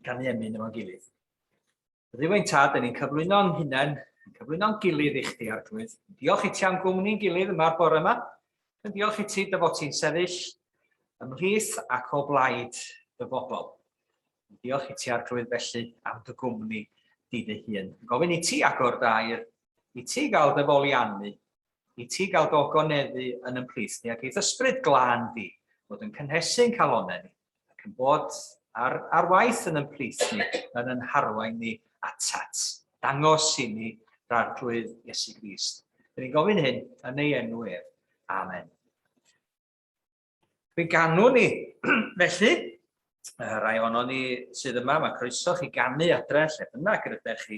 Ganu emyn efo'n gilydd. Dduw ein tad, dyn ni'n cyflwyno'n hunain, yn cyflwyno'n gilydd i chdi, Arglwydd. Diolch i ti am gwmni'n gilydd yma'r bore yma. Yn diolch i ti dy fod ti'n sefyll ymhlith ac o blaid dy bobl. Diolch i ti, Arglwydd, felly, am dy gwmni di dy hun. Gofyn i ti agor dy air, i ti gael dy foliannu, i ti gael dy ogoneddu yn ymhlith ni, ac i'th ysbryd glân di fod yn cynhesu'n calonnau ni, ac yn bod ar, ar waith yn ymplith ni, yn yn harwain ni atat. Dangos i ni rarglwydd Iesu Grist. Dyn ni'n gofyn hyn yn ei enw ef. Amen. Fe ganwn ni. Felly, rai ohonon ni sydd yma, mae croeso chi ganu adre, lle bynnag yr ydych chi.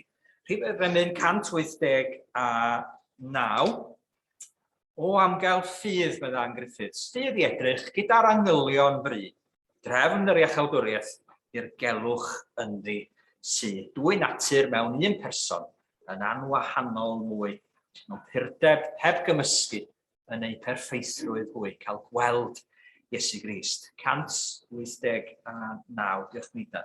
Rhif emyn 189. O am gael ffydd, medda Ann Griffiths, ffydd i edrych gyda'r angylion fry, drefn yr iachawdwriaeth i'r gelwch ynddi sydd dwy natur mewn un person yn anwahanol mwy, mewn purdeb heb gymysgu, yn eu perffeithrwydd hwy, cael gweld Iesu Grist. 189, diolch Nida.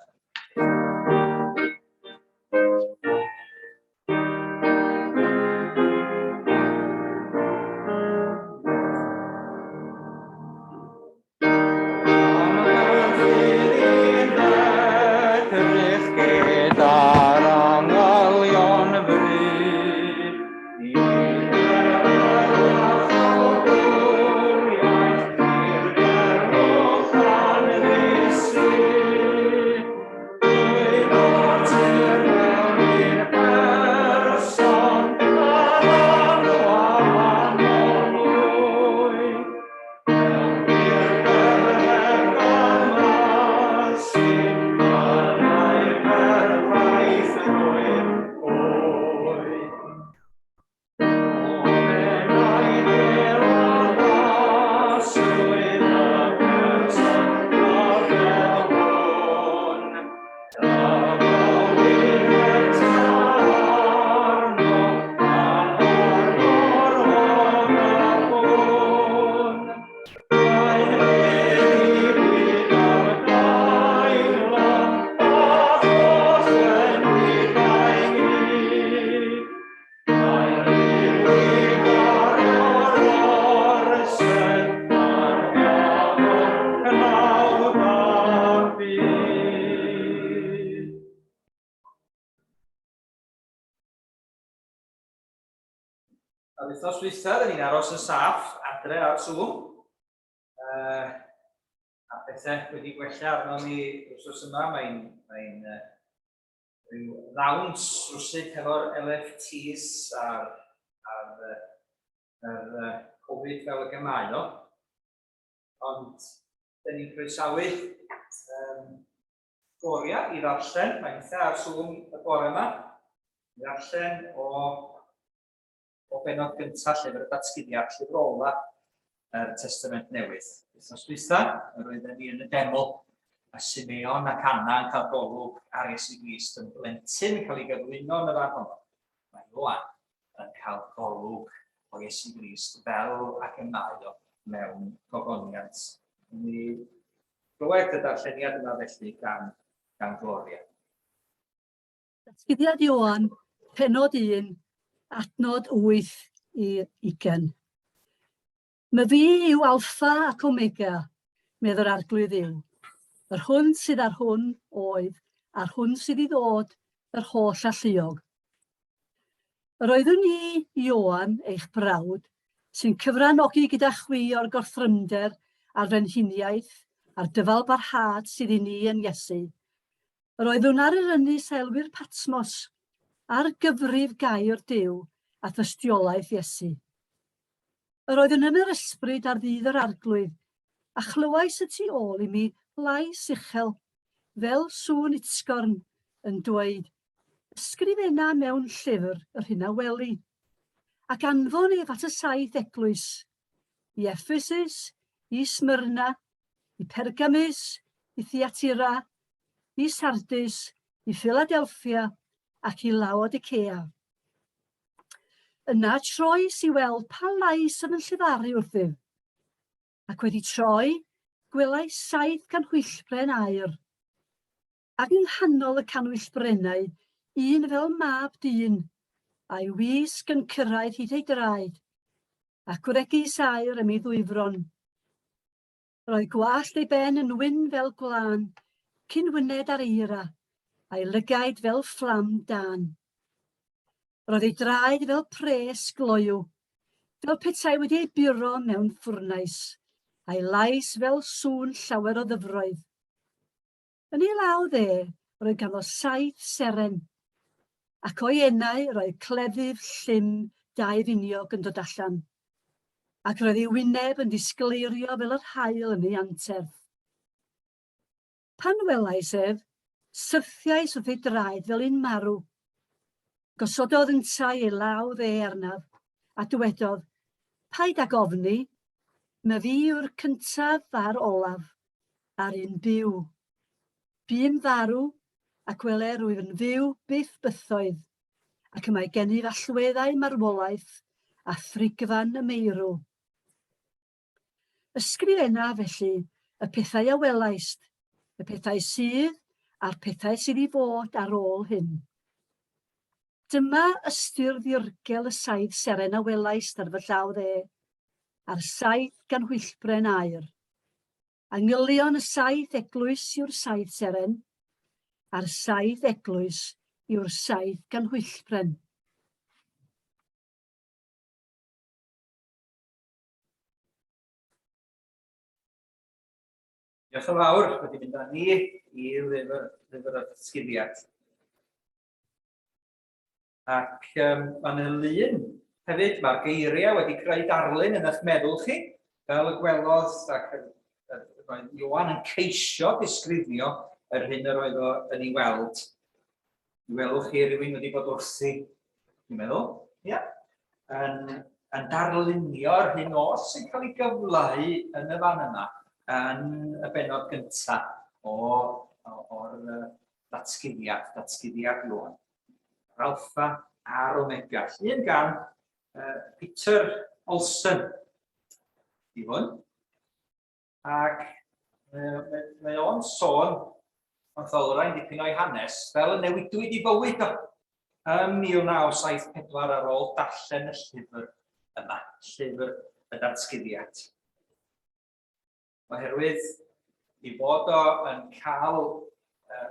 A wythnos dwytha, dyn ni'n aros yn saff adre ar Zoom. Uh, a pethau wedi gwella arno ni wythnos yma. Mae'n mae uh, rhyw ddawns rwsut hefo'r LFTs a'r, ar, ar, uh, Covid fel y gymau o. Ond, dyn ni'n croesawu um, Gloria i ddarllen, mae hitha ar Zoom y bore yma, i ddarllen o, o benod gyntaf llyfr y datguddiad, llyfr ola yr Testament Newydd. Wythnos dwytha, yr oedden ni yn y deml, a Simeon ac Anna yn cael golwg ar Iesu Grist yn blentyn yn cael ei gyflwyno yn y fan honno. Mae Ioan yn cael golwg o Iesu Grist fel ac y mae o mewn gogoniant. Ni Glywed y darlleniad yma felly gan, gan Gloria. Datguddiad Ioan, penod 1, adnod 8 i 20. Myfi yw Alffa ac Omega, medd yr Arglwydd Dduw, yr hwn sydd a'r hwn oedd, a'r hwn sydd i ddod, yr holl alluog. Yr oeddwn i, Ioan, eich brawd, sy'n cyfranogi gyda chwi o'r gorthrymder a'r frenhiniaeth a'r dyfalbarhad sydd i ni yn Iesu. Yr oeddwn ar yr ynys a elwir Patmos, ar gyfrif gair Duw a thystiolaeth Iesu. Yr oeddwn yn yr ysbryd ar ddydd yr Arglwydd, a chlywais y tu ôl i mi lais uchel, fel sŵn utgorn, yn dweud, Ysgrifenna mewn llyfr yr hyn a weli, ac anfon ef at y saith eglwys, i Ephesus, i Smyrna, i Pergamus, i Thyatira, i Sardis, i Philadelphia, ac i Laodicea. Yna troes i weld pa lais oedd yn llefaru wrthyf. Ac wedi troi, gwelais saith canhwyllbren aur. Ac yng nghanol y canwyllbrennau, un fel mab dyn, a'i wisg yn cyrraedd hyd ei draed, a gwregys aur am ei ddwyfron. Roedd gwallt ei ben yn wyn fel gwlân, cyn wyned ar eira, a'i lygaid fel fflam dân. Roedd ei draed fel pres gloyw, fel petai wedi ei buro mewn ffwrnais, a'i lais fel sŵn llawer o ddyfroedd. Yn ei law dde roedd ganddo saith seren, ac o'i enau roedd cleddyf llym daufiniog yn dod allan, ac roedd ei wyneb yn disgleirio fel yr haul yn ei anterth. Pan welais ef, syrthiais wrth ei draed fel un marw. Gosododd yntau ei law dde arnaf, a dywedodd, Paid ag ofni, myfi yw'r cyntaf a'r olaf, a'r un byw. Bu'n farw, ac wele rwyf yn fyw byth bythoedd, ac y mae gennyf allweddau marwolaeth a thrigfan y meirw. Ysgrifenna, felly, y pethau a welaist, y pethau sydd, a'r pethau sydd i fod ar ôl hyn. Dyma ystyr ddirgel y saith seren a welaist ar fy llaw dde, a'r saith ganhwyllbren aur. Angylion y saith eglwys yw'r saith seren, a'r saith eglwys yw'r saith ganhwyllbren. Diolch yn fawr wedi mynd â ni i lyfr, lyfr y datguddiad. Ac um, mae'n yna lun hefyd, mae'r geiriau wedi creu darlun yn eich meddwl chi, fel y gwelodd ac roedd Ioan yn ceisio disgrifio yr hyn yr oedd o yn ei weld. Mi welwch chi rhywun wedi bod wrthi, dwi'n meddwl, ia, yn, yn darlunio'r hyn oll sy'n cael ei gyfleu yn y fan yma, yn y bennod gyntaf o, o, o'r datguddiad, datguddiad Ioan. Yr alffa a'r omega. Llun gan uh, Peter Olsen i hwn. Ac mae, mae o'n sôn wrth olrhain dipyn o'i hanes, fel y newidwyd i fywyd o ym 1974 ar ôl darllen y llyfr yma, llyfr y datguddiad. Oherwydd i fod o yn cael,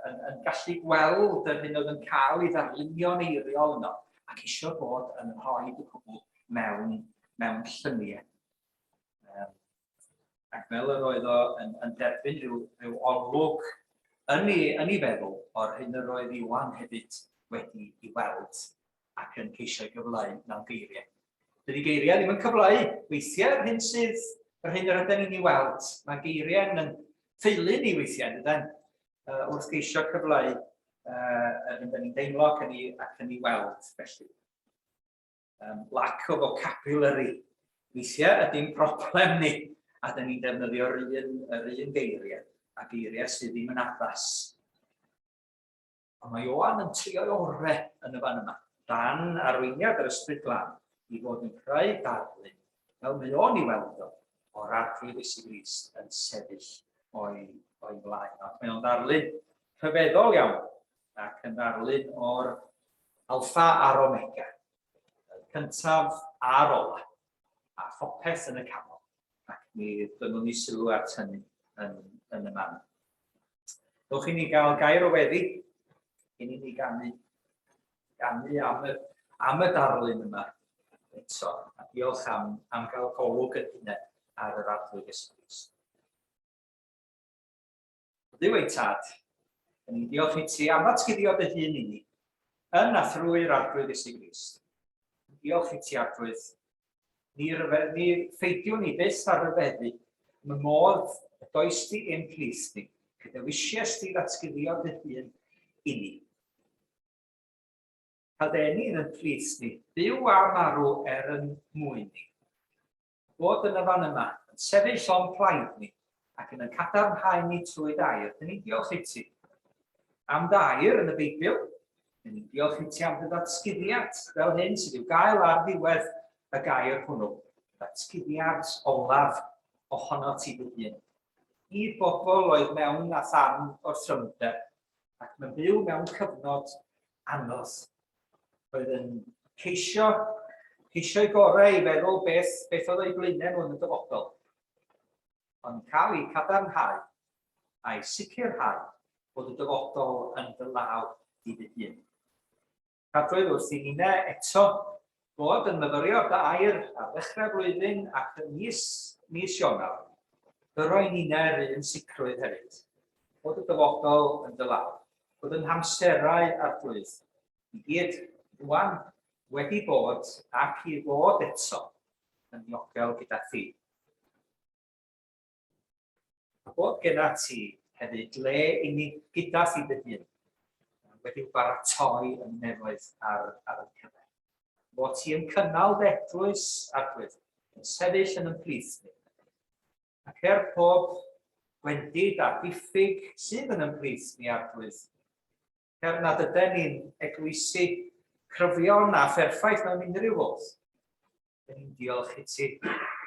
yn, yn gallu gweld yr hyn oedd yn cael ei ddarlunio'n eiriol yno, ac eisiau bod yn rhoi y cwbl mewn, mewn lluniau. Um, ac fel yr oedd o yn, yn derbyn rhyw, rhyw olwg yn ei, yn ei feddwl o'r hyn yr oedd Iwan hefyd wedi i weld ac yn ceisio ei gyfleu mewn geiriau. Dydy geiriau ddim yn cyfleu weithiau yr hyn sydd, yr hyn yr ydyn ni'n ei weld. Mae geiriau yn ffeilu ni weithiau, dyden, uh, wrth geisio cyfleu uh, yr hyn dyn ni'n deimlo ac yn ei, ac yn ei weld felly. Um, lack of vocabulary. Weithiau ydy'n broblem ni, a dyn ni'n defnyddio'r un, yr un geiriau, a geiriau sydd ddim yn addas. Ond mae Ioan yn trio'i orau yn y fan yma, dan arweiniad yr Ysbryd Glân, i fod yn creu darlun, fel mae o'n i weld o, o'r Arglwydd Iesu Grist yn sefyll o'i, o'i flaen. Ac mae o'n ddarlun rhyfeddol iawn, ac yn ddarlun o'r Alffa a'r Omega, y cyntaf a'r ola, a phopeth yn y canol, ac mi dynnwn ni sylw at hynny yn, yn y man. Dewch i ni gael gair o weddi, cyn i ni ganu, ganu am y, am y darlun yma eto, a diolch am, am gael golwg yn hunain ar yr Arglwydd Iesu Grist. Dduw ein Tad, dyn ni'n diolch i ti am ddatguddio dy hun i ni, yn a thrwy'r Arglwydd Iesu Grist. Diolch i ti, Arglwydd. Ni, ryfe, ni pheidiwn ni byth ar ryfeddu am y modd y does di ein plith ni, gyda wisies di ddatguddio dy hun i ni. Cael dy eni yn plith ni, byw a marw er yn mwyn ni. Bod yn y fan yma, yn sefyll o'n plaid ni, ac yn yn cadarnhau ni trwy d'air. Dyn ni'n diolch i ti am d'air yn y Beibl. Dyn ni'n diolch i ti am dy ddatguddiad fel hyn sydd i'w gael ar ddiwedd y gair hwnnw. Datguddiad olaf ohono ti dy hun. I bobl oedd mewn a than o'r trymder, byw mewn cyfnod anodd, oedd yn ceisio, ceisio'i gorau i feddwl beth, beth oedd o'i blaenau nhw yn y dyfodol. Ond cael eu cadarnhau a'i sicrhau bod y dyfodol yn dy law di dy hun. Cadwyd wrth i ninne eto fod yn myfyrio ar dy air ar ddechrau'r flwyddyn ac ym mis, mis Ionawr, dyro i ninne'r un sicrwydd hefyd, bod y dyfodol yn dy law, bod yn hamserau Arglwydd i gyd rwan wedi bod ac i ddod eto yn ddiogel gyda thi. A bod genna ti hefyd le i ni gyda thi dy hun, wedi'w baratoi yn nefoedd ar, ar y cyfer. Bod ti yn cynnal dy eglwys, Arglwydd, yn sefyll yn ymplith ni. Ac er pob gwendid a diffyg sydd yn ymplith ni, Arglwydd, er nad yden ni'n eglwysi cryfion a pherffaith mewn unrhyw fodd, Dyn ni'n diolch i ti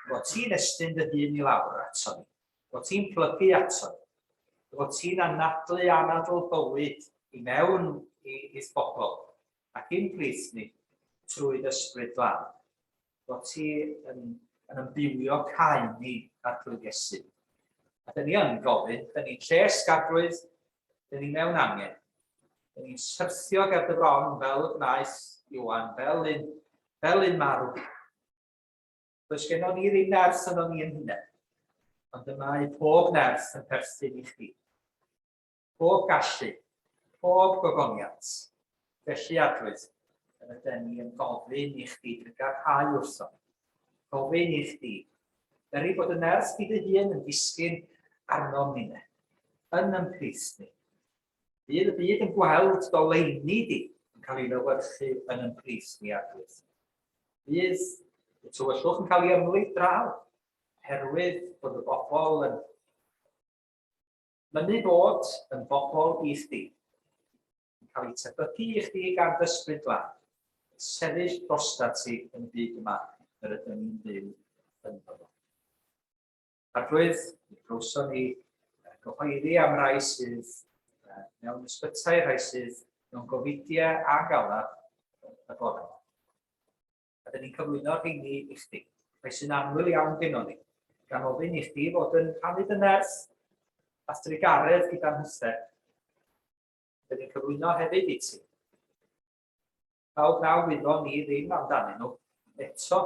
bod ti'n estyn dy hun i lawr ato ni, bod ti'n plygu ato ni, bod ti'n anadlu anadl bywyd i mewn i i'th bobl ac i'n plith ni trwy ysbryd glân. Bod ti yn, yn ymbiwio cae ni Arglwydd Iesu. A dyn ni yn gofyn, dyn ni'n lles Arglwydd, dyn ni mewn angen. Dyn ni'n syrthio ger dy fron fel y gwnaeth Ioan, fel un Fel un marw. Does gennon ni ddim nerth yno ni yn hunain, ond y mae pob nerth yn perthyn i chdi. Pob gallu, pob gogoniant. Felly, Arglwydd, yr ydyn ni yn gofyn i chdi drugarhau wrtho. Gofyn i chdi, beri bod y nerth di dy hun yn disgyn arnom ninne, yn ymplith ni. Bydd y byd yn gweld doleini di yn cael ei lewyrchu yn ymplith ni, Arglwydd. Bydd y tywyllwch yn cael ei ymlid draw, oherwydd bod y bobl yn mynnu bod yn bobl i chdi, yn cael eu tebygu i chdi gan ddysbryd glân, yn sefyll drostat ti yn y byd yma yr ydym ni'n byw ynddo fo. Arglwydd, mi glywson ni gyhoeddi am rai sydd mewn ysbytai, rhai sydd mewn gofidiau a galar y bore yma. A dyn ni'n cyflwyno'r rheini i chdi, rhai sy'n annwyl iawn gennon ni, gan ofyn i chdi fod yn rhannu dy nerth a thrugaredd gyda'n hwythau. Dyn ni'n cyflwyno hefyd i ti Pawb na wyddon ni ddim amdanyn nhw eto.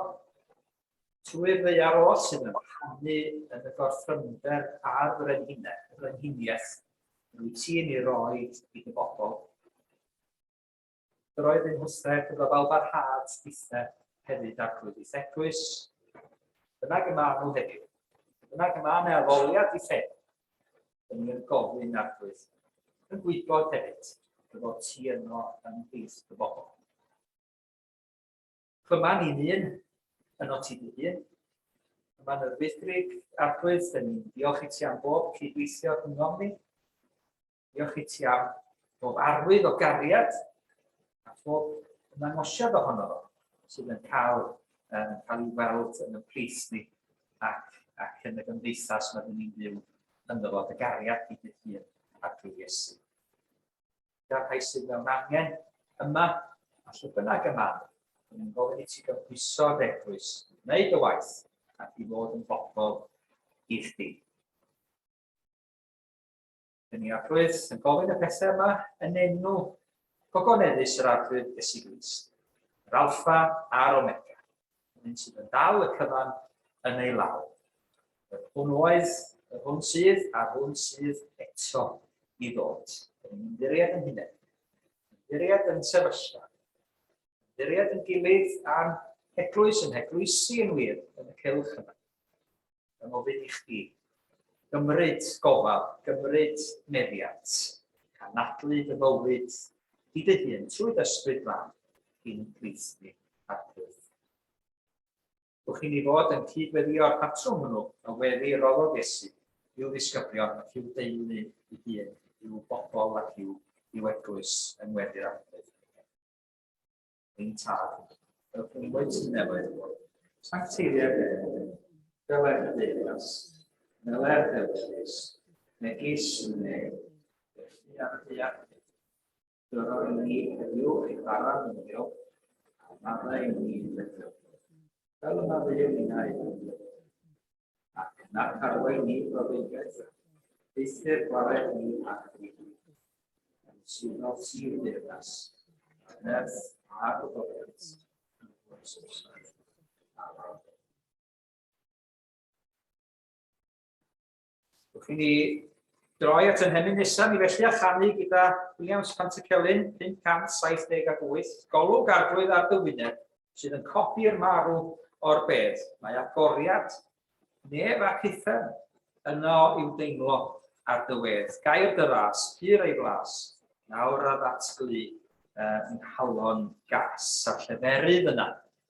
Trwy'r ddaear oll sydd yn rhannu yn y gorthrymder a'r frenhiniaeth, rwyt ti'n ei roi i dy bobl. Yr oedd ein hwthau dy gofal barhad dithau hefyd Arglwydd i'th eglwys. Bynnag y maen nhw heddiw. Bynnag y maen nhw addoliad i ffed. Dyn ni'n gofyn Arglwydd. Yn gwybod hefyd dy fod ti yno yn plith dy bobl. Clyma ni'n un yno ti dy hun. Yma yn yr Wyddgrug, Arglwydd, dyn ni'n diolch i ti am bob cydweithio rhyngom ni. Diolch i ti am bob arwydd o gariad a phob ymddangosiad ohono fo sydd yn cael, um, cael ei weld yn y plith ni ac, ac yn y gymdeithas mae dyn ni'n byw ynddo fo, dy gariad di dy hun a drwy Iesu. Gyda'r rhai sydd mewn angen yma a lle bynnag y man, dyn ni'n gofyn i ti gymhwyso'r eglwys, wneud y waith ac i fod yn bobl i chdi. Dyn ni Arglwydd yn gofyn y pethau yma yn enw gogoneddus yr Arglwydd Iesu Grist, yr Alffa a'r Omega, yr un sydd yn dal y cyfan yn ei law. Yr hwn oedd, yr hwn sydd, a'r hwn sydd eto i ddod. Dyn ni'n ymddiried yn hunain, ymddiried yn sefyllfa, ymddiried yn gilydd a'n heglwys yn heglwysi yn wir yn y cylch yma. yn ofyn i chdi gymryd gofal, gymryd meddiant, anadlu dy fywyd di dy hun trwy dy ysbryd glân i'n plith ni, Arglwydd. Wch i ni fod yn cyd-weddïo'r patrwm hwnnw y weddi roddodd Iesu i'w ddisgyblion ac i'w deulu ei hun, i'w bobl ac i'w, i'w eglwys yng ngweddi'r Arglwydd. Ein Tad, yr wyt yn nefoedd, sancteiddier dy enw, deler dy deyrnas, wneler dy ewyllys, megis yn y nef, felly ar y ddaear hefyd. Dyro i ni heddiw ein bara dyddiol, a maddau i ni ddyddiol, fel y maddeuwn ninnau i'n dyddiol. Ac nac arwain ni brofeidiaeth, eithr gwared ni ac ni. Yn swyddol tir deyrnas, a'r nerth a'r gwybodaeth, yn oes oesoedd. Amen. Wrth i ni droi at yn hemyn nesaf, ni felly a chanu gyda Williams Pantycelyn 578, Golwg Arglwydd ar dy wyneb, sydd yn codi'r marw o'r bedd. Mae agoriad nef ac uffern yno i'w deimlo ar dy wedd. Gair dy ras, pur ei flas, nawr a ddatglu yng nghalon gas. A'r lleferydd yna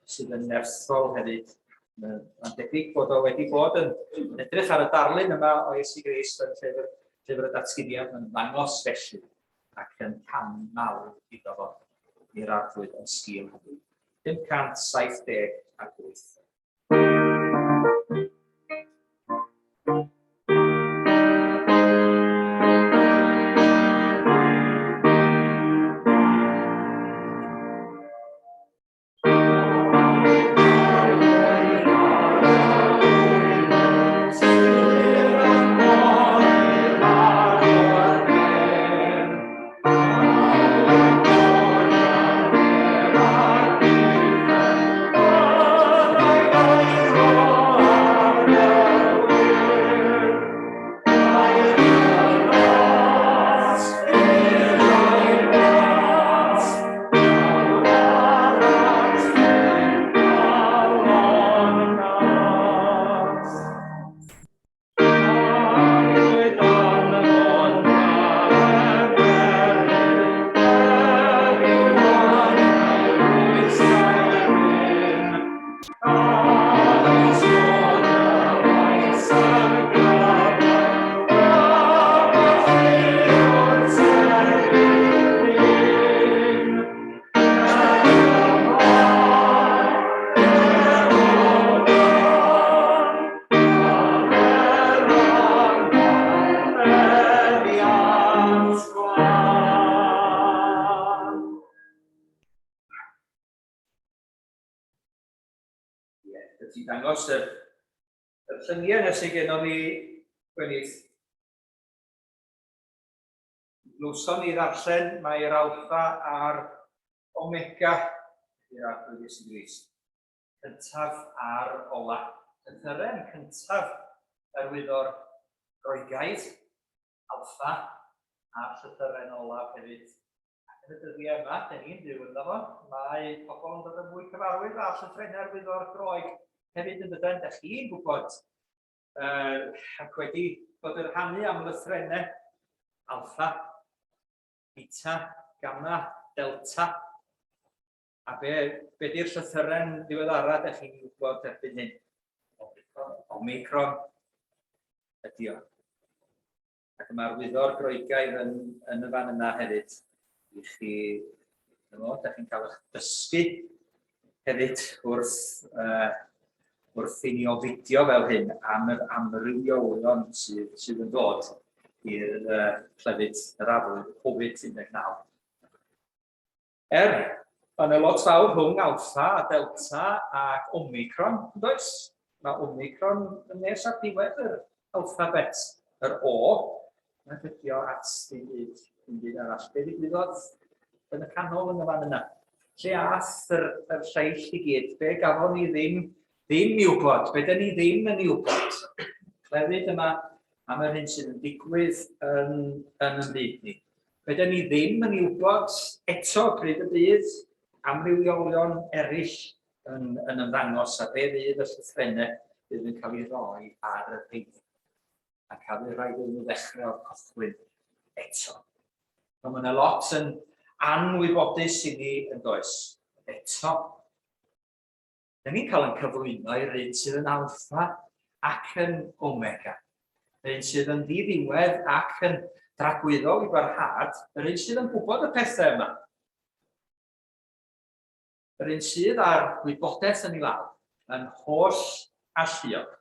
sydd yn nerthol hefyd. Mae'n debyg bod o wedi bod yn edrych ar y darlun yma o Iesu Grist yn llyfr, llyfr y datguddiad, mae'n ddangos felly ac yn cam mawr iddo fo i'r arglwydd yn sgil hynny. 578. Ie, yeah, ti'n dangos yr, yr lluniau yna sydd gennym ni, Gwenith. Glywson ni ddarllen mae'r alfa a'r omega i'r Arglwydd Iesu Grist. Cyntaf a'r ola. Llythyren cyntaf yr wyddor Groegaidd, alfa, a'r llythyren olaf hefyd. Ac yn y dyddiau yma, dyn ni'n byw ynddo fo, mae pobl yn dod yn fwy cyfarwydd â llythrennau'r wyddor Groeg hefyd yn dydyn. Dych chi'n gwybod ac wedi bod yn rhannu am lythrennau alfa, beta, gamma, delta. A be, be di'r llythyren ddiweddara ydych chi'n gwybod erbyn hyn? Omicron. Omicron ydy o. Ac mae'r wyddor Groegaidd yn, yn y fan yna hefyd i chi, dyma, da chi'n cael eich dysgu hefyd wrth, uh, wrth i ni ofidio fel hyn am yr amrywiolion sydd, sydd yn dod i'r uh, clefyd yr aflwydd Covid-19. Er, mae yna lot fawr rhwng Alpha a Delta ac Omicron, yn does? Mae Omicron yn nes at ddiwedd yr alffabet, yr O, mae'n dydio at dim byd, dim byd arall. Be ddigwyddodd yn y canol yn y fan yna? Lle ath yr, yr lleill i gyd? Be gafon ni ddim, ddim i wybod? Be dyn ni ddim yn ei wybod? Clefyd yma am yr hyn sydd yn digwydd yn, yn y byd ni. Fedrwn ni ddim yn ei wybod eto pryd y bydd amrywiolion eraill yn, yn ymddangos a be fydd y llythrennau fydd yn cael ei roi ar y rheini. A cael ei rhaid iddyn nhw ddechrau o'r cychwyn eto. Ond mae yna lot yn anwybodus i ni yn does. Eto, Dyn ni'n cael ein cyflwyno i'r un sydd yn alffa ac yn omega, yr un sydd yn ddiddiwedd ac yn dragwyddol i barhad, yr un sydd yn gwybod y pethau yma, yr un sydd â'r gwybodaeth yn ei law, yn holl alluog.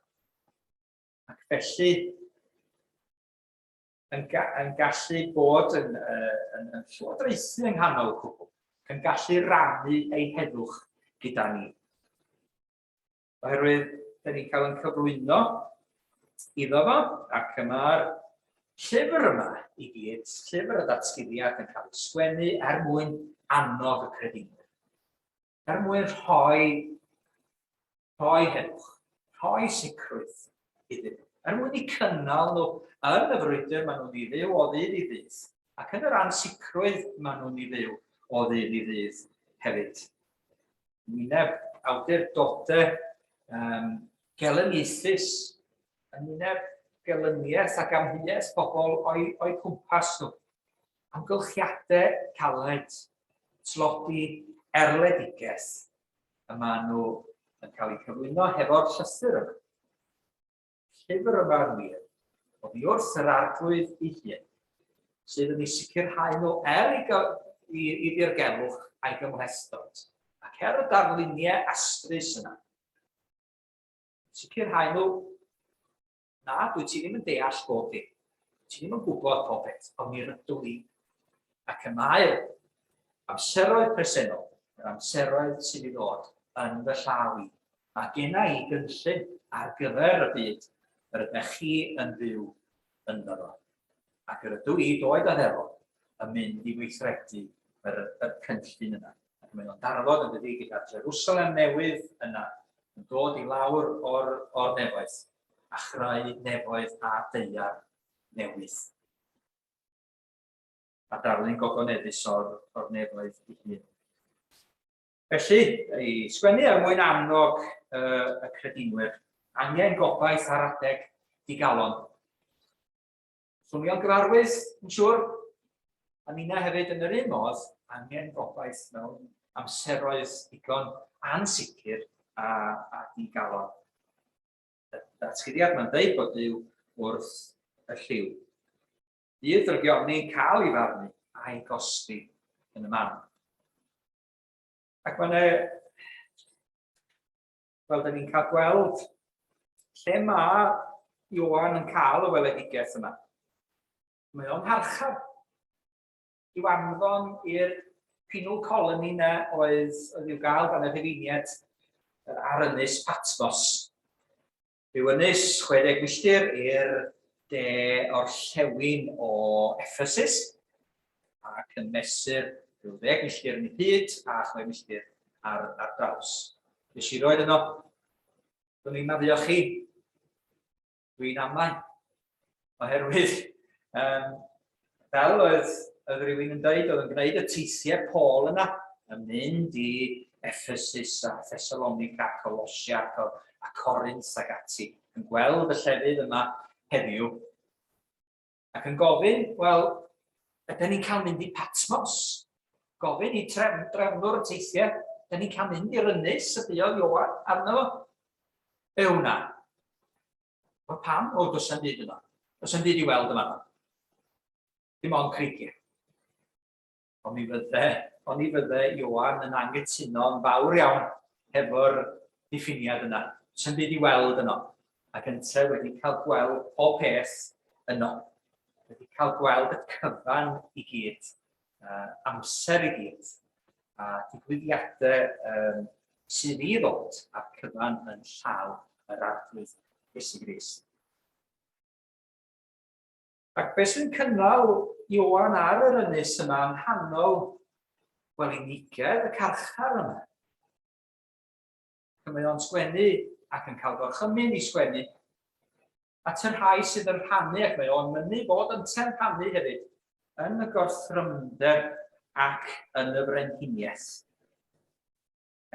Ac felly, yn, ga yn gallu bod yn, uh, yn, yn llywodraethu yng nghanol y cwbl, yn gallu rannu ei heddwch gyda ni. Oherwydd, da ni'n cael yn cyflwyno iddo fo, ac y mae'r llyfr yma i gyd, llyfr y datguddiad yn cael ei sgwennu er mwyn annog y credinwyr. Er mwyn rhoi, rhoi heddwch, rhoi sicrwydd iddyn nhw. Er mwyn i cynnal nhw yn y frwydr maen nhw'n ei fyw o ddydd i ddydd, ac yn yr ansicrwydd maen nhw'n ei fyw o ddydd i ddydd hefyd. Wyneb awdurdodau um, gelyniaethus, yn wyneb gelyniaeth ac amheuaeth pobl o'i, o'i cwmpas nhw. Amgylchiadau caled, tlodi, erledigaeth y maen nhw yn cael eu cyflwyno hefo'r llythyr yma. Llyfr yma yn wir, oddi wrth yr Arglwydd ei hun, sydd yn ei sicrhau nhw er i, i, i ddirgelwch a'i gymhlethdod, ac er y darluniau astrus yna. Sicrhau nhw, na, dwi ti ddim yn deall bob dim. Ti ddim yn gwybod pob peth, ond mi rydw i. Ac y mae'r amseroedd presennol, yr amseroedd sydd i ddod yn fy llaw i. Mae genna i gynllun ar gyfer y byd yr ydych chi yn fyw ynddo fo. Ac yr ydw i, doed a ddelo, yn mynd i weithredu yr, yr cynllun yna. Ac mae o'n darfod yn dydi gyda Jerusalem newydd yna, yn dod i lawr o'r, or nefoedd, a chreu nefoedd a deiar newydd. A darlun gogoneddus o'r, or nefoedd ei hun. Felly, i sgwennu er mwyn annog y credinwyr, angen gobaith ar adeg digalon. Swnio'n gyfarwydd, yn siŵr? A ninna hefyd yn yr un modd, angen gobaith mewn amseroedd digon ansicr a, a digalon. Y datguddiad mae'n dweud bod Duw wrth y lliw. Bydd drygioni'n cael ei farnu a'i gosbi yn y man. Ac mae'n e, fel da ni'n cael gweld lle mae Ioan yn cael y weledigaeth yma. Mae o'n harchar i'w anfon i'r penal colony na oedd, oedd i'w gael gan y Rhufeiniaid ar ynys Patmos. Rhyw ynys 60 milltir i'r de orllewin o Ephesus, ac yn mesur rhyw ddeg milltir yn ei hyd a chwe milltir ar, ar draws. Nes i roed yno, dwi'n i'n maddeuo chi, dwi'n amau, oherwydd um, fel oedd, oedd rhywun yn dweud, oedd yn gwneud y teithiau Paul yna, yn mynd i Ephesus a Thessalonica a Colossia a, a Corinth ac ati, yn gweld y llefydd yma heddiw, ac yn gofyn, wel, ydyn ni'n cael mynd i Patmos? Gofyn i trefn, drefnwr y teithiau, ydyn ni'n cael mynd i'r ynys y buodd Ioan arno fo? Be hwnna? Wel pam? O, does na'm byd yno. Does na'm byd i weld yma. Dim ond creigiau. Ond mi fydde, ond mi fydde Ioan yn angytuno yn fawr iawn hefo'r diffiniad yna. Does na'm byd i weld yno. Ac ynte wedi cael gweld pob peth yno. Wedi cael gweld y cyfan i gyd, amser i gyd, a digwyddiadau um, sydd i ddod a'r cyfan yn llaw yr Arglwydd Iesu Grist. Ac beth sy'n cynnal Ioan ar yr ynys yma yng nghanol, wel, unigedd y carchar yma? Ac mae o'n sgwennu ac yn cael gorchymyn i sgwennu at y rhai sydd yn rhannu, ac mae o'n mynnu bod yntau'n rhannu hefyd, yn y gorthrymder ac yn y frenhiniaeth.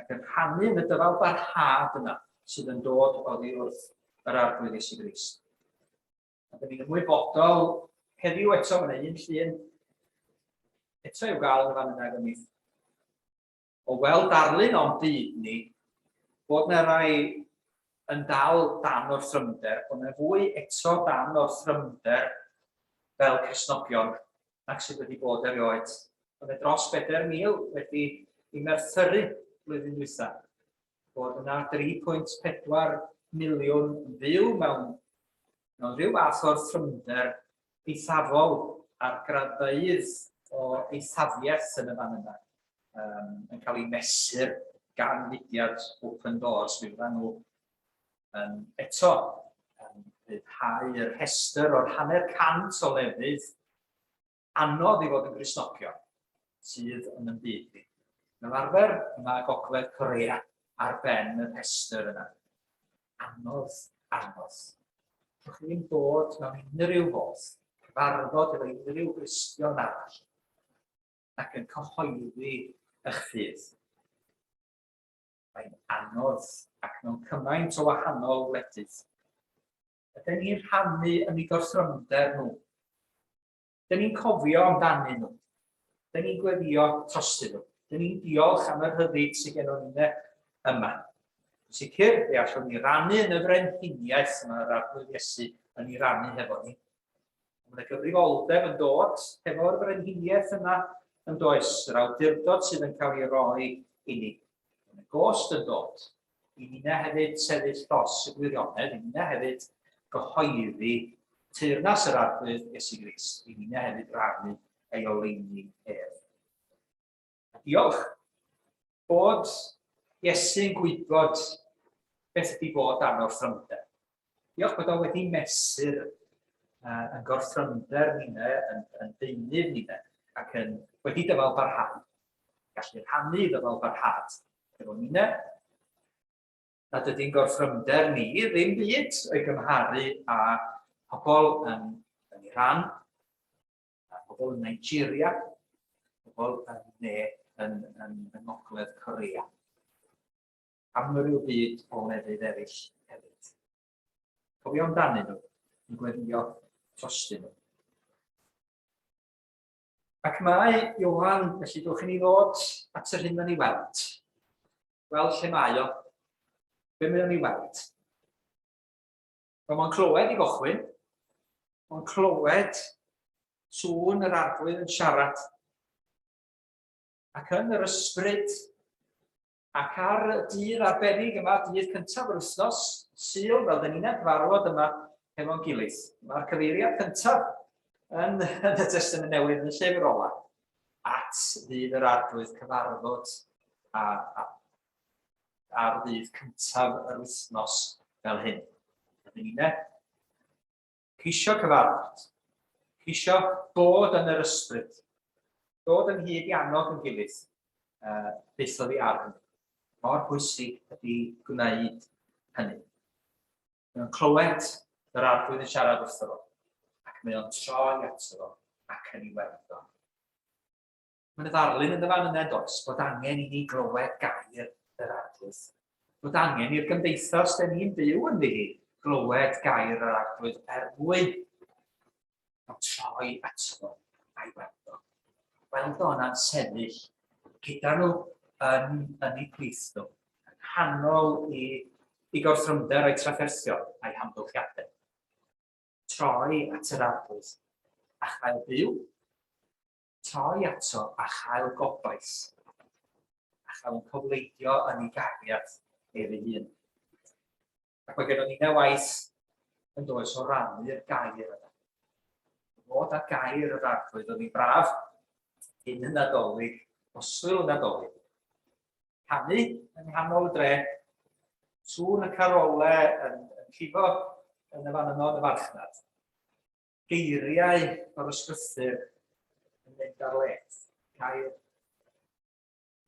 Ac yn rhannu yn y dyfal barhad yna sydd yn dod oddi wrth yr Arglwydd Iesu Grist. A dyn ni'n ymwybodol heddiw eto, mae yna un llun eto i'w gael yn y fan yna efo ni. O weld darlun o'n byd ni, bod 'na rai yn dal dan orthrymder, bod 'na fwy eto dan orthrymder fel Cristnogion nag sydd wedi bod erioed. Mae 'na dros 4,000 wedi i merthyru blwyddyn dwytha. Bod yna 3.4 miliwn yn fyw mewn, mewn rhyw fath o'r thrymder. eithafol a'r graddfeydd o eithafiaeth yn y fan yna yn cael ei mesur gan fudiad Open Doors. Mi fyddan nhw yn eto yn rhyddhau'r rhestr o'r 50 o lefydd anodd i fod yn Gristnogion sydd yn y byd ni. Fel arfer, mae Gogledd Corea ar ben y rhestr yna. Anodd, anodd. Allwch chi ddim dod mewn unrhyw fodd, cyfarfod efo unrhyw Gristion arall, ac yn cyhoeddi eich ffydd. Mae'n anodd ac mewn cymaint o wahanol wledydd. Ydyn ni'n rhannu yn eu gorthrymder nhw? Dyn ni'n cofio amdanyn nhw. Dyn ni'n gweddio trostyn nhw. Dyn ni'n diolch am y rhyddid sydd gennon ni yma. Yn sicr, fe allwn ni rannu yn y frenhiniaeth mae'r Arglwydd Iesu yn ei rannu hefo ni. Mae yna gyfrifoldeb yn dod hefo'r frenhiniaeth yma, yn does, yr awdurdod sydd yn cael ei roi i ni. Mae yna gost yn dod i ninna hefyd sefyll dros y gwirionedd, i ninna hefyd gyhoeddi teyrnas yr Arglwydd Iesu Grist, i ninna hefyd rannu ei oleuni ef. A diolch bod Iesu'n gwybod beth ydy bod dan orthrymder. Diolch bod o wedi mesur yn gorthrymder ninne, yn deunydd ninne, ac yn wedi dyfal barhau. Gallu rhannu ddyfal barhad efo ninne, nad ydy'n gorthrymder ni ddim byd o'i gymharu â pobl yn Iran, a pobl yn Nigeria, pobl yn ne yn Ngogledd Korea. Amryw byd o lefydd eraill hefyd. Cofio amdanyn nhw, yn gweddio trostyn nhw. Ac mae Ioan, felly dwch i ni ddod at yr hyn mae'n ei weld. Gweld lle mae o. Be mae o'n ei weld? Wel, mae'n clywed i gychwyn. Mae'n clywed sŵn yr arglwydd yn siarad. Ac yn yr ysbryd, ac ar y dydd arbennig yma, dydd cyntaf yr wythnos, Sul, fel dyn ni'n cyfarfod yma hefo'n gilydd. Mae'r cyfeiriad cyntaf yn y Testament Newydd yn y llyfr ola at ddydd yr arglwydd cyfarfod a ar ddydd cyntaf yr wythnos fel hyn. Rydyn ni'n ceisio cyfarfod, ceisio bod yn yr ysbryd, dod ynghyd i annog yn gilydd, byth oddi ar hynny. Mor bwysig ydy gwneud hynny. Mae o'n clywed yr arglwydd yn siarad wrtho fo, ac mae o'n troi ato fo ac yn ei weld o. Mae yna ddarlun yn y fan yna, does, bod angen i ni glywed gair yr Arglwydd. Bod angen i'r gymdeithas da ni'n byw ynddi hi glywed gair yr Arglwydd er mwyn cael troi ato fo a'i weld o. Weld o yna'n sefyll gyda nhw yn eu plith nhw, yng nghanol i, i gorthrymder a'i trafferthion a'i hamgylchiadau. Troi at yr Arglwydd a chael byw troi ato a chael gobaith, a chael yn cofleidio yn ei gariad ef ei hun. Ac mae gennym ni waith yn does o rannu'r gair yna. Fod â gair yr arglwydd oedd hi'n braf cyn y Nadolig, oswyl y Nadolig. Canu yng nghanol y dre, sŵn y carole yn llifo yn y fan yno yn y farchnad. Geiriau o'r ysgrythur yn mynd ar led. Gair.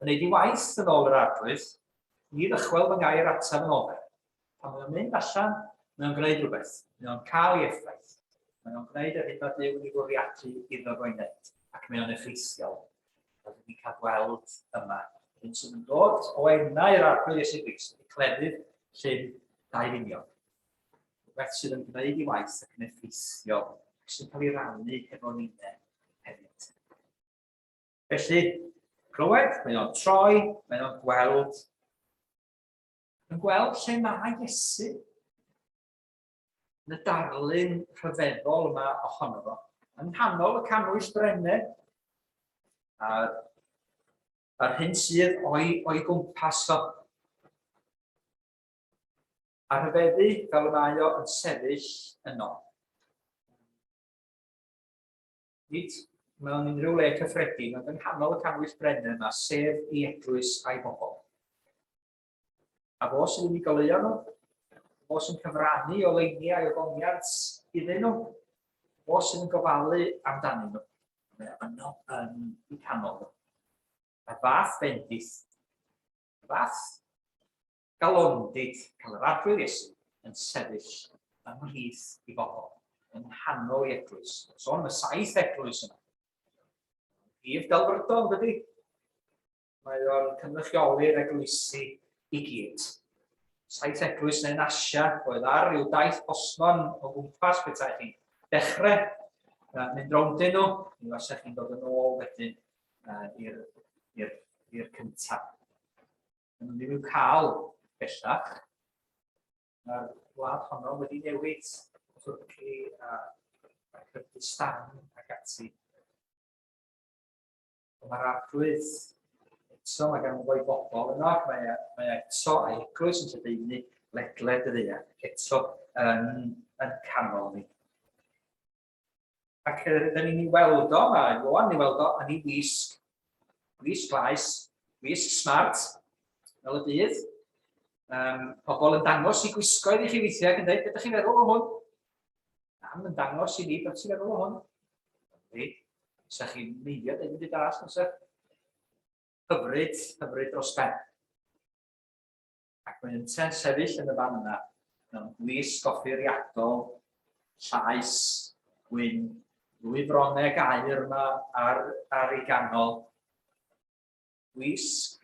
Yn ei waith yn ôl yr arglwydd, ni ddychwel fy ngair ataf yn ofer. Pan mae o'n mynd allan, mae o'n gwneud rhywbeth. Mae o'n cael ei effaith. Mae o'n gwneud yr hyn mae Duw yn ei fwriadu iddo fo'i wneud, ac mae o'n effeithiol. Fel ni'n cael gweld yma. Hyn sydd yn dod o enau'r Arglwydd Iesu Grist, y cleddyf llyn dau finiog. Rhywbeth sydd yn gwneud ei waith ac yn effeithiol, ac sy'n cael ei rannu hefo ninne hefyd. Felly, clywed, mae o'n troi, mae o'n gweld, yn gweld lle mae Iesu yn y darlun rhyfeddol yma ohono fo, yng nghanol y cannwyll brennau, a'r hyn sydd o'i gwmpas o. A rhyfeddu fel y mae o yn sefyll yno. Nid mewn unrhyw le cyffredin, ond yng nghanol y cannwyll brennau yma, sef ei eglwys a'i bobl. A fo sydd yn ei goleuo nhw, fo sy'n cyfrannu oleuni a'i ogoniant iddyn nhw, fo sydd yn gofalu amdanyn nhw. Mae o yno yn eu canol nhw. Mae'r fath bendith, y fath galondid cael yr Arglwydd Iesu yn sefyll ymhlith i bobl, yng nghanol ei eglwys. Sôn am y saith eglwys yma. Prif delfrydol, dydy? Mae o'n cynrychioli'r eglwysi i gyd. Saith eglwys yn Asia oedd ar ryw daith postmon o gwmpas petai chi'n dechrau mynd rowndyn nhw, mi fasech chi'n dod yn ôl wedyn i'r cyntaf. Maen nhw ddim i'w cael bellach. Mae'r wlad honno wedi newid, Twrci a Kurdistan ac ati. Ond mae'r arglwydd eto, mae gan fwy bobl yno, ac mae, mae eto a'i eglwys yn lledaenu ledled y ddaear, ac eto yn, yn canol ni. Ac rydyn ni'n ei weld o, mae Ioan yn ei weld o yn ei wisg, wisg glas, wisg smart, fel y bydd. Um, pobl yn dangos i gwisgoedd i chi weithiau ac yn dweud, beth ydych chi'n feddwl o hwn? Am yn dangos i ni beth ti'n feddwl o hwn. Fi, sa chi'n meiddio dweud yn byd arall, os Hyfryd, hyfryd dros ben. Ac mae yntau'n sefyll yn y fan yna, mewn gwisg offeiriadol, llaes, gwyn, ddwy froneg aur yma ar, ar ei ganol. Gwisg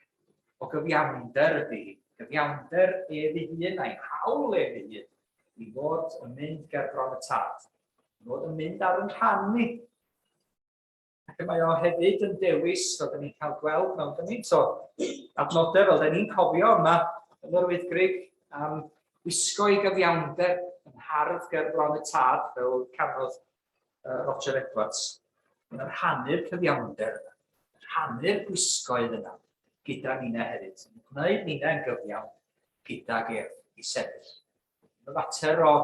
o gyfiawnder ydy hi, gyfiawnder ef ei hun a'i hawl ef ei hun i fod yn mynd ger bron y tad, i fod yn mynd ar yn rhan ni. Ac mae o hefyd yn dewis, fel dyn ni'n cael gweld mewn gymaint o adnodau, fel dyn ni'n cofio yma yn yr Wyddgrug, am wisgo ei gyfiawnder yn hardd ger bron y tad, fel canodd Roger Edwards. Mae'n rhannu'r cyfiawnder yna, rhannu'r gwisgoedd yna gyda nina hefyd. Mae'n gwneud nina yn gyfiawn gydag ef i sefyll. Mae'n fater o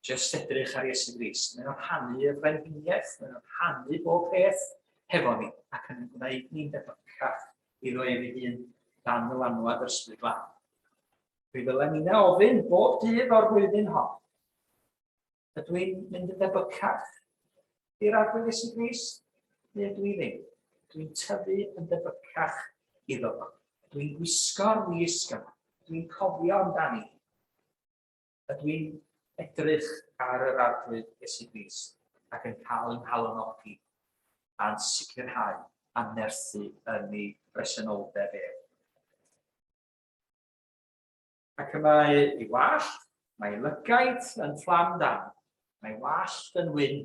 jyst edrych ar Iesu Grist. Mae'n rhannu y frenhiniaeth, mae'n rhannu bob peth hefo ni ac yn gwneud ni'n debycach iddo ef ei hun dan ddylanwad yr Ysbryd Glân. Fe ddylen ni'n ofyn bob dydd o'r flwyddyn hon. Ydw i'n mynd yn debycach i'r Arglwydd Iesu Grist? Neu ydw i ddim? Dwi'n tyfu yn debycach iddo fo. Dwi'n gwisgo'r wisg yma. Dwi'n cofio amdani. Ydw i'n edrych ar yr Arglwydd Iesu Grist ac yn cael yng nghalonogi a'n sicrhau a'n nerthu yn ei bresenoldeb ef. Ac y mae ei wallt, mae ei lygaid yn fflam dan, mae ei wallt yn wyn,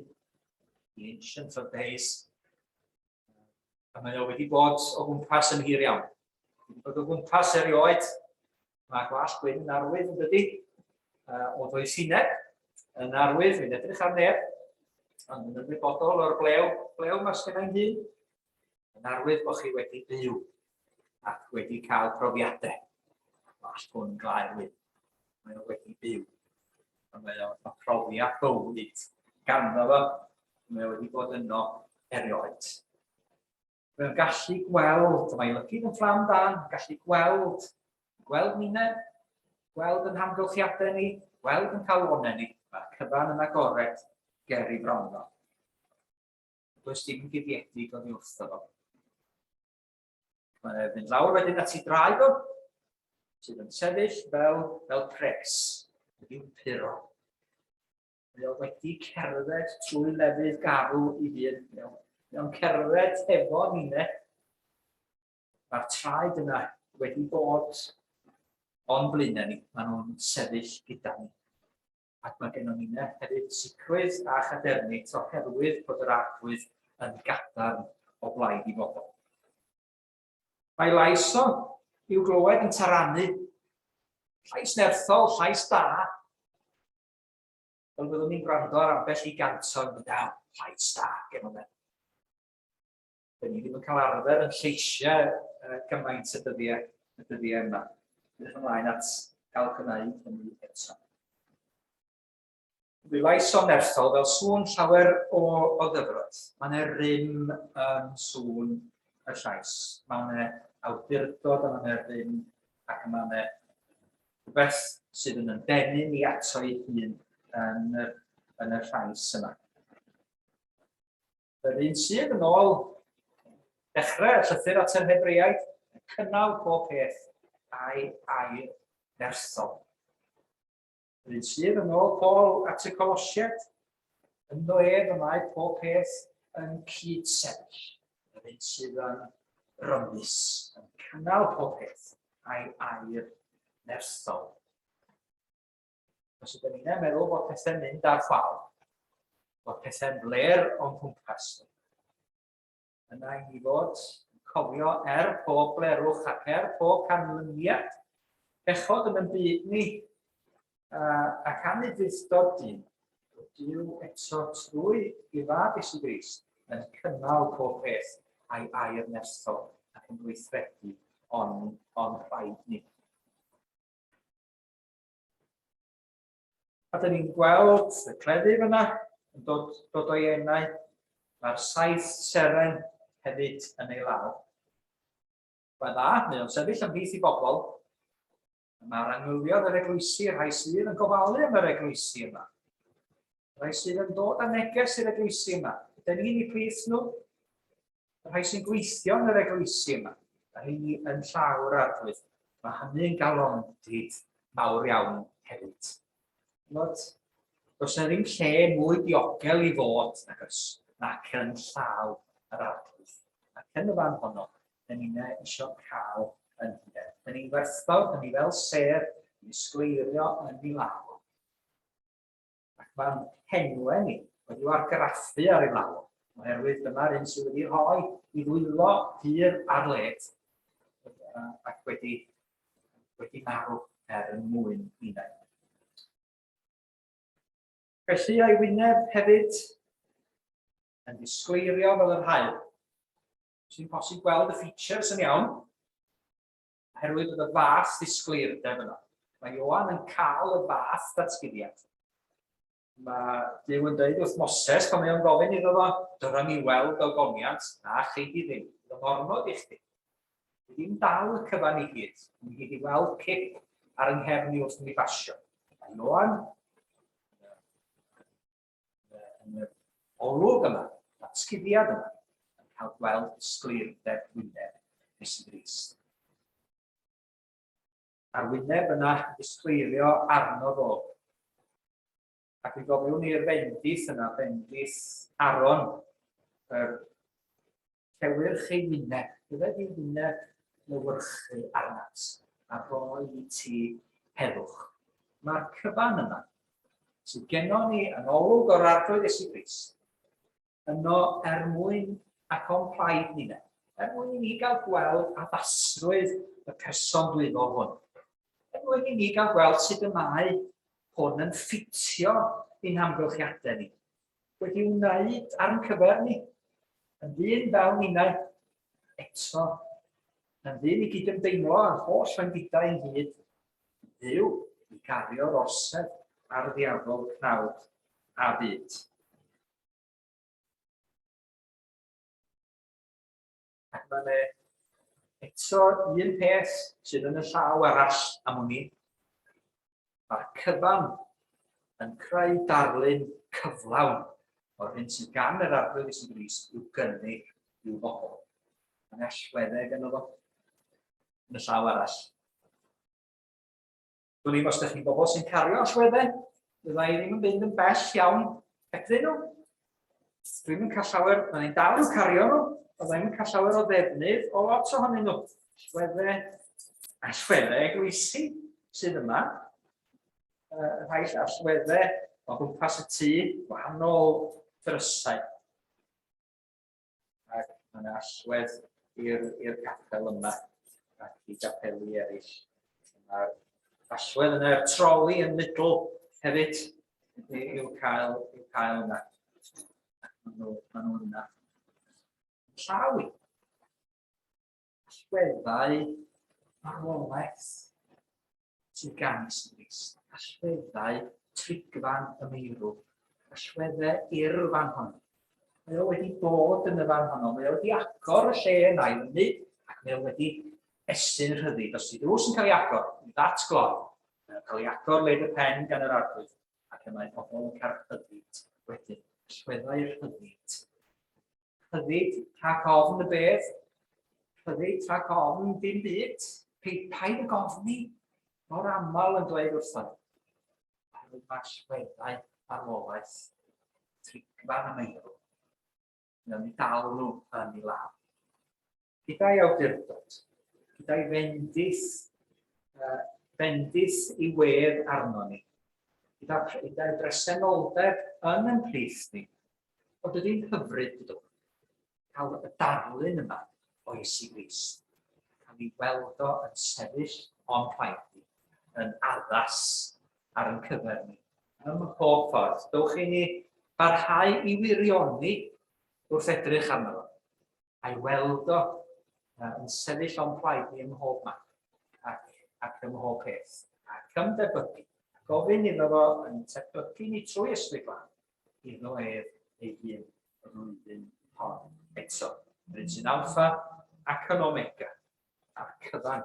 the ancient of days. A mae o wedi bod o gwmpas yn hir iawn. Wedi bod o gwmpas erioed. Mae gwallt gwyn yn arwydd yn dydy, o ddoethineb, yn arwydd, fi'n edrych ar neb, ond yn ymwybodol o'r blew, blew mas gennau'n hun, yn arwydd bod chi wedi byw ac wedi cael profiadau. Gwallt hwn glaer wyn. Mae o wedi byw. A mae o mae profiad bywyd ganddo fo. Mae o wedi bod yno erioed. Mae'n gallu gweld, mae lygyd yn fflam dan, gallu gweld, gweld ninne, gweld yn hamgylchiadau ni, gweld yn calonau ni. Mae'r cyfan yn agored ger i bron fo. Does dim yn guddiedig oddi wrtho fo. Mae'n mynd lawr wedyn at ei draed o, sydd yn sefyll fel, fel pres, wedi'w puro. Mae o wedi cerdded trwy lefydd garw i hun. Mae o'n cerdded hefo ninne. Mae'r traed yna wedi bod o'n blaenau ni. Maen nhw'n sefyll gyda ni. Ac mae gennym ninnau hefyd sicrwydd a chadernid oherwydd bod yr Arglwydd yn gadarn o blaid i bobl. Mae lais o i'w glywed yn taranu. Llais nerthol, llais da. Fel byddwn ni'n gwrando ar ambell i ganto yn mynd, llais da, gen o'n Dyn ni ddim yn cael arfer yn lleisiau gymaint y dyddiau, y dyddiau yma. Edrych ymlaen at gael gwneud hynny eto. Dwi lais o'n nerthol fel sŵn llawer o, o ddyfroedd. Mae yna rym yn sŵn y llais. Mae yna awdurdod a mae yna rym ac mae yna rhywbeth sydd yn ymdenu ni ato ei hun yn y, yn y llais yma. Yr un sydd yn ôl dechrau y llythyr at yr Hebreaid, yn cynnal pob peth a'i air nerthol. Yr un sydd yn ôl Paul at y Colosiaid, ynddo ef y mae pob peth yn cyd-sefyll. Yr un sydd yn rymus, yn cynnal pob peth a'i air nerthol. Os ydym ni'n meddwl bod pethau'n mynd ar chwal, bod pethau'n fler o'n cwmpas ni, yna i ni fod yn cofio er pob blerwch ac er pob canlyniad, bechod yn yn byd ni ac anufudd-dod dyn, bod Duw eto trwy ei fab Iesu Grist yn cynnal pob peth a'i air nerthol ac yn gweithredu o'n, on rhaid ni. A dyn ni'n gweld y cleddyf yna yn dod, dod o'i enau. Mae'r saith seren hefyd yn ei law. Mae'n dda, mae o'n sefyll ymhlith i bobl. Mae'r angylion yr eglwysi, rhai sydd yn gofalu am yr eglwysi yma. Rhai sydd yn dod â neges i'r eglwysi yma. Ydyn ni'n eu plith nhw? Y rhai sy'n gweithio yn yr eglwysi yma, y rheini yn llaw'r arglwydd. Mae hynny'n galondid mawr iawn hefyd. Chimod, does yna ddim lle mwy diogel i fod nag oes, nac yn llaw yr arglwydd. Ac yn y fan honno, dyn ni'n eisiau cael yn hunain. Dyn ni'n werthfawr, dyn ni fel sêr, yn disgleirio yn ei law. Ac mae'n henwe ni wedi'w argraffu ar ei law, oherwydd dyma'r un sydd wedi rhoi i ddwylo hir ar led ac wedi, wedi marw er yn mwyn ninnau. Felly a'i wyneb hefyd yn disgleirio fel yr haul. Sy'n posib gweld y features yn iawn, oherwydd bod y fath ddisgleirdeb yno. Mae Ioan yn cael y fath ddatguddiad. Mae Duw yn dweud wrth Moses pan mae o'n gofyn iddo fo, dyra mi weld ogoniant, na chei di ddim, bydd o'n ormod i chdi. Dwi ddim dal y cyfan i gyd, mi gyd i weld cip ar yng nghefn i wrth i mi basio. Mae Ioan yn yr olwg yma, datguddiad yma, yn cael gweld disgleirdeb wyneb Iesu Grist. A'r wyneb yna disgleirio arno fo. Ac mi gofiwn ni'r fendith yna, bendith Aaron, yr Llewyrch ei wyneb, bydded i'w wyneb lewyrchu arnat, a rhoi i ti heddwch. Mae'r cyfan yma, sydd gennon ni yn olwg o'r Arglwydd Iesu Grist, yno er mwyn ac o'n plaid ni, er mwyn i ni gael gweld addasrwydd y person dwyfol hwn. Er mwyn i ni gael gweld sut y mae hwn yn ffitio i'n hamgylchiadau ni. Wedi wneud ar ein cyfer ni, yn ddyn fel ninnau, eto, yn ddyn i gydymdeimlo â'n holl wendidau ynghyd, Dduw i gario'r orsedd ar ddiafol cnawd a byd. Ac mae yna eto un peth sydd yn y llaw arall am wn i. Mae'r cyfan yn creu darlun cyflawn o'r hyn sydd gan yr Arglwydd Iesu Grist i'w gynnig i'w bobl. Mae'n allweddeg yno fo yn y llaw arall. Dwn i'm os ydych chi'n bobl sy'n cario allweddau, fydda i ddim yn mynd yn bell iawn hebddyn nhw. Dwi'm yn cael llawer, fydda i'n dal i'w cario nhw, fydda i'm yn cael llawer o ddefnydd o lot ohonyn nhw. Allweddau, allweddau eglwysi sydd yma, rhai allweddau o gwmpas y tŷ, gwahanol ddrysau. Ac mae yna allwedd i'r capel yma ac i gapeli eraill. Mae'r allwedd yna i'r troli yn Lidl hefyd i'w cael, i'w cael yna. Maen nhw, maen nhw yna. Llaw i. Allweddau marwolaeth sydd gan Iesu Grist. Allweddau Trigfan y meirw, allweddau i'r fan honno. Mae o wedi bod yn y fan honno, mae o wedi agor y lle yna i fyny, ac mae o wedi estyn rhyddid. Os ydy drws yn cael ei agor, i ddatgloi, mae o'n cael ei agor led y pen gan yr arglwydd, ac y mae pobl yn cael rhyddid wedyn. Allweddau rhyddid. Rhyddid rhag ofn y bedd, rhyddid rhag ofn dim byd, paid ag ofni, mor aml yn dweud wrthon ni. Oherwydd mae allweddau marwolaeth, trigfan a meirw, mae o'n dal nhw yn ei law. Gyda'i awdurdod, gyda'i fendith, bendith i wedd arno ni, gyda'i bresenoldeb yn yn plith ni, Ond ydy'n hyfryd, dydw, cael y darlun yma o Iesu Grist, cael ei weld o yn sefyll o'n plaid ni, yn addas ar ein cyfer ni, ym mhob ffordd. Dowch i ni barhau i wirioni wrth edrych arno fo, a'i weld o yn sefyll o'n plaid ni ym mhob man ac, ac ym mhob peth, ac ymdebygu, gofyn iddo fo yn tebygu ni trwy Ysbryd Glân, iddo ef ei hun y flwyddyn hon eto. Yr un sy'n alffa ac yn omega, a'r cyfan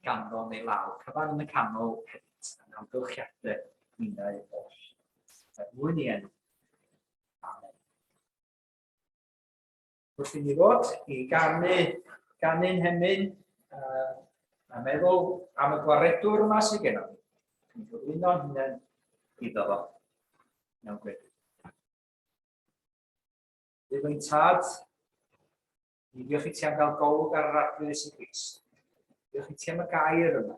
ganddo yn ei law, cyfan yn y canol hefyd, yn amgylchiadau ninnau oll. Er mwyn i enw. Amen. Wrth i ni ddod i ganu, ganu'n hemyn, a meddwl am y gwaredwr yma sydd gennym ni, ni'n gyflwyno'n hunain iddo fo mewn gweddi. Duw ein tad, ni diolch i ti am gael golwg ar yr Arglwydd Iesu Grist. Diolch i ti am y gair yma.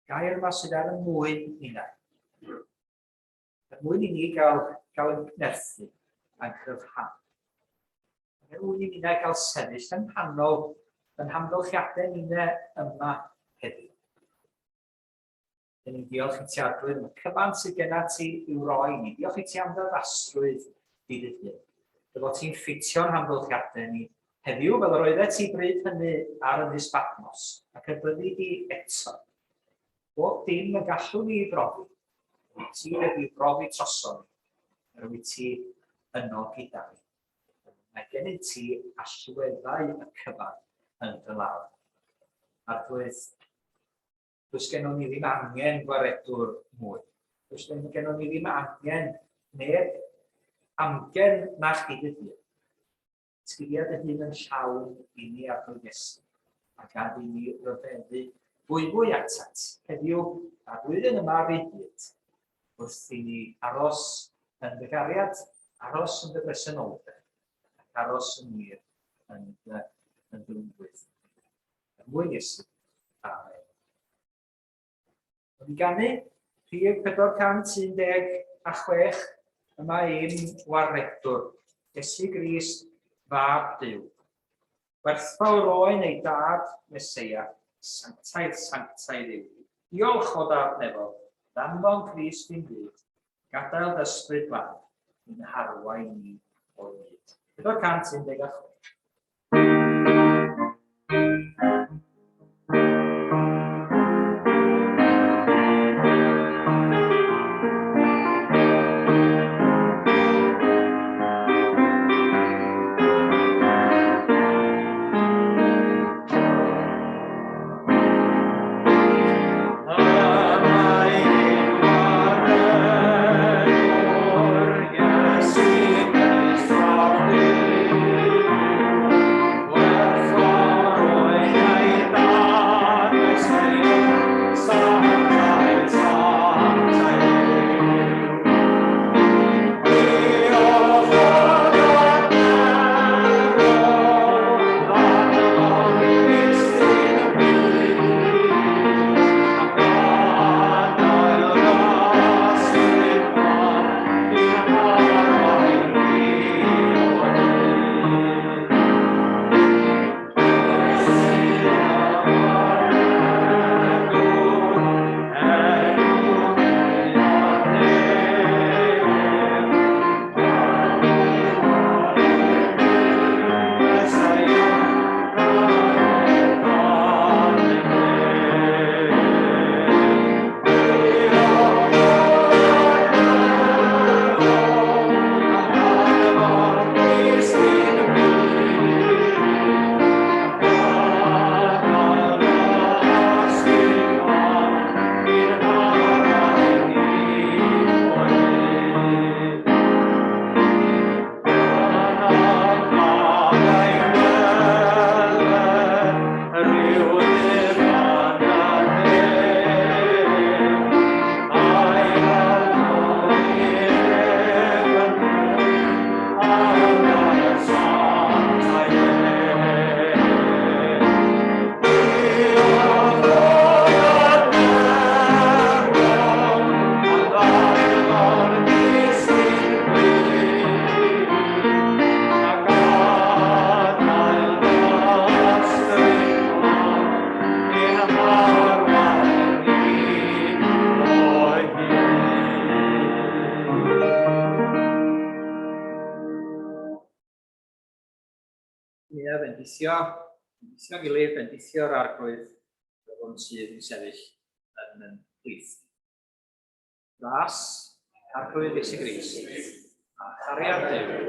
Gair yma sydd ar y mwyn ninnau. Er mwyn i ni gael, gael ein nerthu a'n cryfhau. Er mwyn i ninnau gael sefyll yng nghanol yn hamgylchiadau ninnau yma heddiw. Dyn ni'n diolch i ti Arglwydd am y cyfan sydd genna ti i'w roi ni. Diolch i ti am ddyddasrwydd di dy hun. Dy fod ti'n ffitio'n hamgylchiadau ni heddiw fel yr oeddet ti bryd hynny ar Ynys Batmos ac y byddi di eto. Bob dim y gallwn ni ei brofi, wyt ti wedi brofi troson ni, yr wyt ti yno gyda ni. Mae gennyt ti allweddau y cyfan yn dy law. Arglwydd, does gennon ni ddim angen gwaredwr mwy. Does gennon ni ddim angen neb amgen na chdi dy hun. Turia dy hun yn llawn i ni Arglwydd Iesu, a gad i ni ryfeddu fwyfwy atat heddiw a'r flwyddyn yma ar ei hyd, wrth i ni aros yn dy gariad, aros yn dy bresenoldeb, ac aros yn wir yn dy, yn dy ŵydd. Er mwyn Iesu. Amen. Wedi ganu rhif 416 yma ein waredwr, Iesu Grist, Fab Duw. Gwerthfawr oen ei dad, Meseia, sanctaidd, sanctaidd yw. Diolch o dad nefol, ddanfon Crist i'n byd, gadael d'ysbryd glân i'n harwain ni o hyd. 416. Bendithio, bendithio gilydd, bendithio'r arglwydd, yr hwn sydd yn sefyll yn yn plith. Gras, Arglwydd Iesu Grist, a chariad Duw,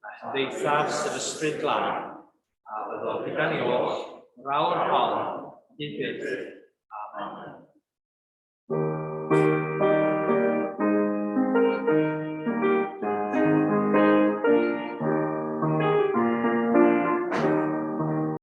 a chymdeithas yr Ysbryd Glân, a fyddo gyda ni oll, yr awr hon, hyd byth.